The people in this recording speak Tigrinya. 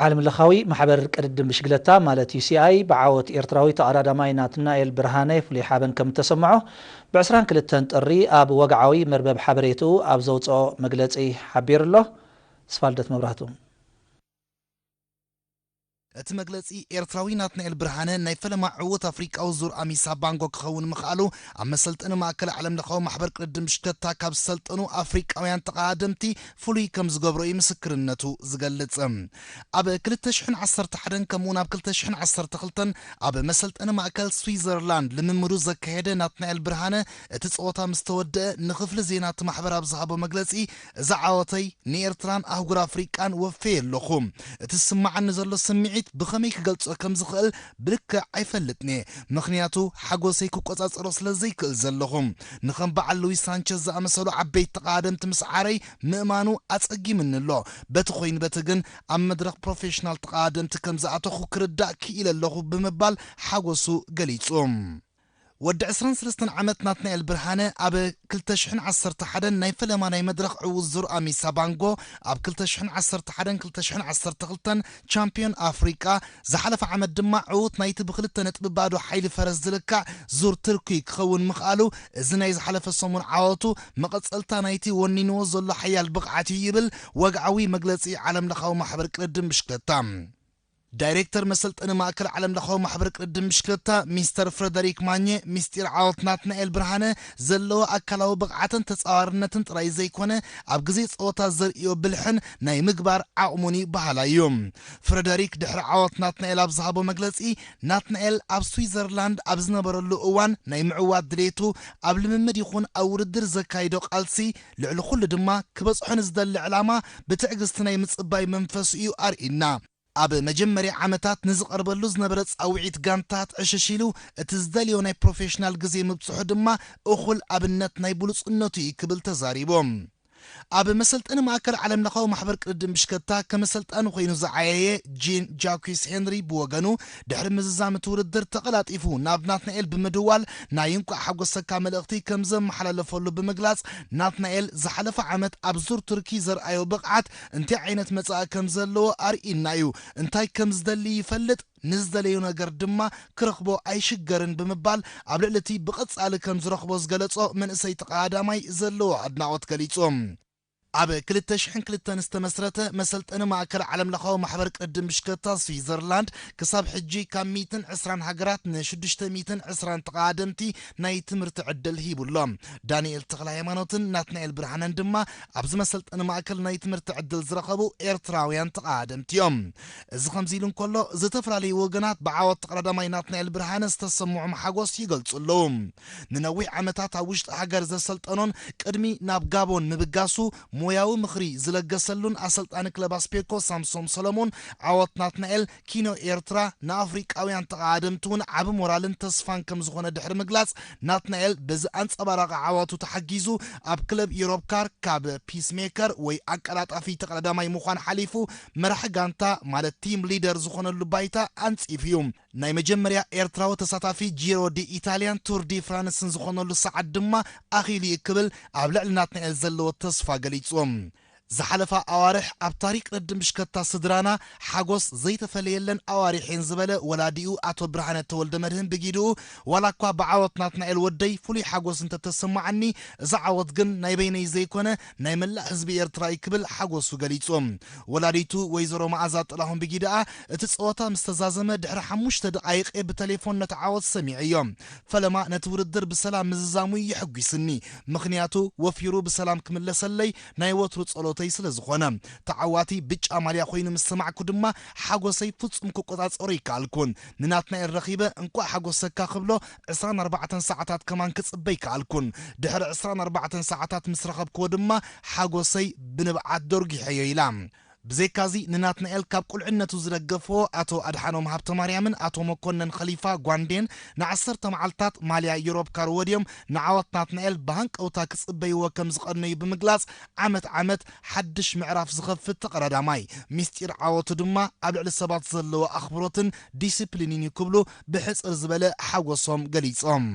ዓለም ለኻዊ ማሕበር ቅድድም ብሽግለታ ማለት ዩ ሲ ኣይ ብዓወት ኤርትራዊ ተቐዳዳማይ ናትናኤል ብርሃነ ፍሉይ ሓበን ከም እተሰምዖ ብ ዕስራን ክልተን ጥሪ ኣብ ወግዓዊ መርበብ ሓበሬትኡ ኣብ ዘውፅኦ መግለፂ ሓቢሩ ኣሎ። ስፋልደት መብራህቱ። እቲ መግለጺ ኤርትራዊ ናትናኤል ብርሃነ ናይ ፈለማ ዕዉት ኣፍሪቃዊ ዙር ኣሚሳ ባንጎ ክኸውን ምኽኣሉ ኣብ መሰልጠኒ ማእከል ዓለም ለኻዊ ማሕበር ቅድድም ብሽክለታ ካብ ዝሰልጠኑ ኣፍሪቃውያን ተቐዳደምቲ ፍሉይ ከም ዝገብሮ እዩ ምስክርነቱ ዝገልጽ። ኣብ ክልተ ሽሕን ዓሰርተ ሓደን ከምኡውን ኣብ ክልተ ሽሕን ዓሰርተ ክልተን ኣብ መሰልጠኒ ማእከል ስዊዘርላንድ ልምምዱ ዘካየደ ናትናኤል ብርሃነ እቲ ጸወታ ምስ ተወደአ ንክፍሊ ዜና እቲ ማሕበር ኣብ ዝሃቦ መግለጺ እዚ ዓወተይ ንኤርትራን ኣህጉር ኣፍሪቃን ወፈየ ኣለኹ። እቲ ዝስምዓኒ ዘሎ ስምዒት ብኸመይ ክገልጾ ከም ዝኽእል ብልክዕ ኣይፈልጥን እየ። ምኽንያቱ ሓጎሰይ ክቆጻጸሮ ስለ ዘይክእል ዘለኹ። ንኸም በዓል ሉዊስ ሳንቸዝ ዝኣመሰሉ ዓበይቲ ተቐዳደምቲ ምስዓረይ ምእማኑ ኣጸጊምኒ ኣሎ። በቲ ኮይኑ በቲ ግን ኣብ መድረኽ ፕሮፌሽናል ተቐዳደምቲ ከም ዝኣተኹ ክርዳእ ክኢለ ኣለኹ ብምባል ሓጎሱ ገሊጹ። ወዲ ዕስራን ሰለስተን ዓመት ናትናኤል ብርሃነ ኣብ ክልተ ሽሕን ዓሰርተ ሓደን ናይ ፈለማ ናይ መድረኽ ዕዉት ዙር ኣሚሳ ባንጎ፣ ኣብ ክልተ ሽሕን ዓሰርተ ሓደን ክልተ ሽሕን ዓሰርተ ክልተን ቻምፒዮን ኣፍሪቃ፣ ዝሓለፈ ዓመት ድማ ዕዉት ናይቲ ብክልተ ነጥቢ ባዶ ሓይሊ ፈረስ ዝልካዕ ዙር ትርኪ ክኸውን ምኽኣሉ፣ እዚ ናይ ዝሓለፈ ሰሙን ዓወቱ መቐጸልታ ናይቲ ወኒንዎ ዘሎ ሓያል ብቕዓት እዩ ይብል ወግዓዊ መግለጺ ዓለም ለኻዊ ማሕበር ቅድድም ብሽክለታ። ዳይሬክተር መሰልጠኒ ማእከል ዓለም ለኻዊ ማሕበር ቅድድም ብሽክለታ ሚስተር ፍረደሪክ ማኘ፣ ምስጢር ዓወት ናትናኤል ብርሃነ ዘለዎ ኣካላዊ ብቕዓትን ተጻዋርነትን ጥራይ ዘይኮነ፣ ኣብ ግዜ ጸወታ ዘርእዮ ብልሕን ናይ ምግባር ዓቕሙን እዩ በሃላይ እዩ። ፍረደሪክ ድሕሪ ዓወት ናትናኤል ኣብ ዝሃቦ መግለጺ፣ ናትናኤል ኣብ ስዊዘርላንድ ኣብ ዝነበረሉ እዋን ናይ ምዕዋት ድሌቱ ኣብ ልምምድ ይኹን ኣብ ውድድር ዘካይዶ ቃልሲ፣ ልዕሊ ኩሉ ድማ ክበጽሖ ንዝደሊ ዕላማ ብትዕግስቲ ናይ ምጽባይ መንፈስ እዩ ኣርኢና። ኣብ መጀመርያ ዓመታት ንዝቐርበሉ ዝነበረ ጻውዒት ጋንታት ዕሽሽ ኢሉ፣ እቲ ዝደልዮ ናይ ፕሮፌሽናል ግዜ ምብጽሑ ድማ እኹል ኣብነት ናይ ብሉጽነቱ እዩ ክብል ተዛሪቡ። ኣብ መሰልጠኒ ማእከል ዓለም ለኻዊ ማሕበር ቅድድም ብሽክለታ ከም ኣሰልጣኒ ኮይኑ ዝዓየየ ጂን ጃኩስ ሄንሪ ብወገኑ፣ ድሕሪ ምዝዛም እቲ ውድድር ተቐላጢፉ ናብ ናትናኤል ብምድዋል ናይ እንቋዕ ሓጎሰካ መልእኽቲ ከም ዘመሓላለፈሉ ብምግላጽ፣ ናትናኤል ዝሓለፈ ዓመት ኣብ ዙር ቱርኪ ዘርኣዮ ብቕዓት እንታይ ዓይነት መጻኢ ከም ዘለዎ ኣርኢና እዩ። እንታይ ከም ዝደሊ ይፈልጥ፣ ንዝደለዮ ነገር ድማ ክረኽቦ ኣይሽገርን ብምባል ኣብ ልዕሊ እቲ ብቐጻሊ ከም ዝረኽቦ ዝገለጾ መንእሰይ ተቐዳዳማይ ዘለዎ ኣድናቖት ገሊጹ። ኣብ ክልተ ሽሕን ክልተን ዝተመስረተ መሰልጠኒ ማእከል ዓለም ለኻዊ ማሕበር ቅድም ብሽክለታ ስዊዘርላንድ ክሳብ ሕጂ ካብ ሚእትን ዕስራን ሃገራት ን ሽዱሽተ ሚእትን ዕስራን ተቐዳደምቲ ናይ ትምህርቲ ዕድል ሂቡ ኣሎ። ዳንኤል ተኽለ ሃይማኖትን ናትናኤል ብርሃነን ድማ ኣብዚ መሰልጠኒ ማእከል ናይ ትምህርቲ ዕድል ዝረኸቡ ኤርትራውያን ተቐዳደምቲ እዮም። እዚ ከምዚ ኢሉ እንከሎ፣ ዝተፈላለዩ ወገናት ብዓወት ተቐዳዳማይ ናትናኤል ብርሃነ ዝተሰምዖም ሓጎስ ይገልጹ ኣለዉ። ንነዊሕ ዓመታት ኣብ ውሽጢ ሃገር ዘሰልጠኖን ቅድሚ ናብ ጋቦን ምብጋሱ ሞያዊ ምኽሪ ዝለገሰሉን ኣሰልጣኒ ክለብ ኣስፔኮ ሳምሶም ሰለሞን፣ ዓወት ናትናኤል ኪኖ ኤርትራ ንኣፍሪቃውያን ተቐዳደምቲ እውን ዓቢ ሞራልን ተስፋን ከም ዝኾነ ድሕሪ ምግላጽ፣ ናትናኤል በዚ ኣንጸባራቒ ዓወቱ ተሓጊዙ ኣብ ክለብ ዩሮፕ ካር ካብ ፒስሜከር ወይ ኣቀላጣፊ ተቐዳዳማይ ምዃን ሓሊፉ መራሒ ጋንታ ማለት ቲም ሊደር ዝኾነሉ ባይታ ኣንጺፉ እዩ። ናይ መጀመርያ ኤርትራዊ ተሳታፊ ጂሮ ዲ ኢታልያን ቱር ዲ ፍራንስን ዝኾነሉ ሰዓት ድማ ኣኺሉ እዩ ክብል ኣብ ልዕሊ ናትናኤል ዘለዎ ተስፋ ገሊጹ። ዝሓለፋ ኣዋርሕ ኣብ ታሪክ ቅድድም ብሽክለታ ስድራና ሓጎስ ዘይተፈለየለን ኣዋርሕ እየን ዝበለ ወላዲኡ ኣቶ ብርሃነ ተወልደ መድህን ብጊድኡ፣ ዋላ እኳ ብዓወት ናትናኤል ወደይ ፍሉይ ሓጎስ እንተተሰማዓኒ፣ እዚ ዓወት ግን ናይ በይነይ ዘይኮነ ናይ መላእ ህዝቢ ኤርትራ እዩ ክብል ሓጎሱ ገሊጹ። ወላዲቱ ወይዘሮ መኣዛ ጥላሁን ብጊድኣ፣ እቲ ጸወታ ምስ ተዛዘመ ድሕሪ ሓሙሽተ ደቓይቕ እየ ብተሌፎን ነቲ ዓወት ሰሚዐዮ። ፈለማ ነቲ ውድድር ብሰላም ምዝዛሙ የሐጒስኒ፣ ምኽንያቱ ወፊሩ ብሰላም ክምለሰለይ ናይ ወትሩ ጸሎተይ ስለ ዝኾነ። ተዓዋቲ ብጫ ማልያ ኮይኑ ምስ ሰማዕኩ ድማ ሓጎሰይ ፍጹም ክቆጻጸሮ ይከኣልኩን። ንናትናኤል ረኺበ እንቋዕ ሓጎሰካ ክብሎ ዕስራን ኣርባዕተን ሰዓታት ከማን ክጽበ ይከኣልኩን። ድሕሪ ዕስራን ኣርባዕተን ሰዓታት ምስ ረኸብክዎ ድማ ሓጎሰይ ብንብዓት ደርጒሐዮ ኢላ። ብዘይካዚ ንናትናኤል ካብ ቁልዕነቱ ዝደገፍዎ ኣቶ ኣድሓኖም ሃብተማርያምን ኣቶ መኮነን ኸሊፋ ጓንዴን ንዓሰርተ መዓልታት ማልያ ዩሮፕ ካር ወድዮም ንዓወት ናትናኤል ብሃንቀውታ ክጽበይዎ ከም ዝቐነዩ ብምግላጽ፣ ዓመት ዓመት ሓድሽ ምዕራፍ ዝኸፍት ተቐዳዳማይ፣ ምስጢር ዓወቱ ድማ ኣብ ልዕሊ ሰባት ዘለዎ ኣኽብሮትን ዲስፕሊንን እዩ ክብሉ ብሕጽር ዝበለ ሓጎሶም ገሊጾም።